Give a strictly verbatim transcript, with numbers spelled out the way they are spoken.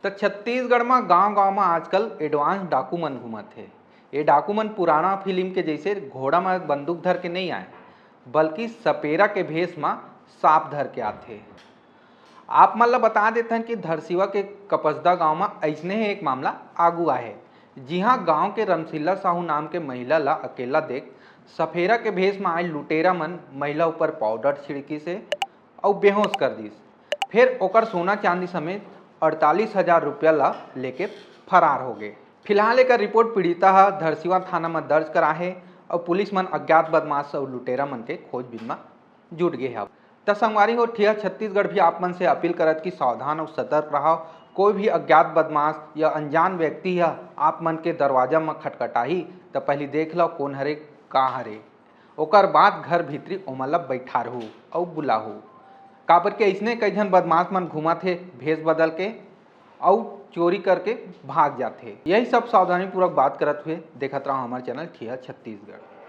त छत्तीसगढ़ म गांव-गांव म आजकल एडवांस डाकू मन घूमत हे। ये डाकू मन पुराना फिल्म के जैसे घोड़ा म बंदूक धर के नहीं आए, बल्कि सपेरा के भेष म सांप धर के आथे। आप मन ल बता देथन कि धरसीवा के कपसदा गांव म अइसने ही एक मामला आगू आहे, जिहां गांव के रमसिल्ला साहू नाम के महिला ल अकेला देख सपेरा के भेष म आए लुटेरा मन महिला ऊपर पाउडर छिड़किस हे अउ बेहोश कर दिस। फेर ओकर सोना चांदी समेत अड़तालीस हजार रुपया ल लेके फरार हो गे। फिलहाल एकर रिपोर्ट पीड़िता ह धरसीवा थाना म दर्ज कराहे अउ पुलिस मन अज्ञात बदमाश अउ लुटेरा मन के खोजबीन म जुट गे हव। त संगवारी हो, ठिया छत्तीसगढ़ भी आप मन से अपील करत कि सावधान अउ सतर्क रहव। कोई भी अज्ञात बदमाश या अनजान व्यक्ति ह आप मन के दरवाजा म खटखटाही, त पहिली देख लव कोन हरे, का हरे। ओकर बाद घर भीतरी ओमन ल बइठारहू अउ बुलाहू, काबर के अइसने कई झन बदमाश मन घूमत हे भेष बदल के अउ चोरी करके भाग जाथे। यही सब सावधानीपूर्वक बात करत हुए देखत रहव हमर चैनल ठिया छत्तीसगढ़।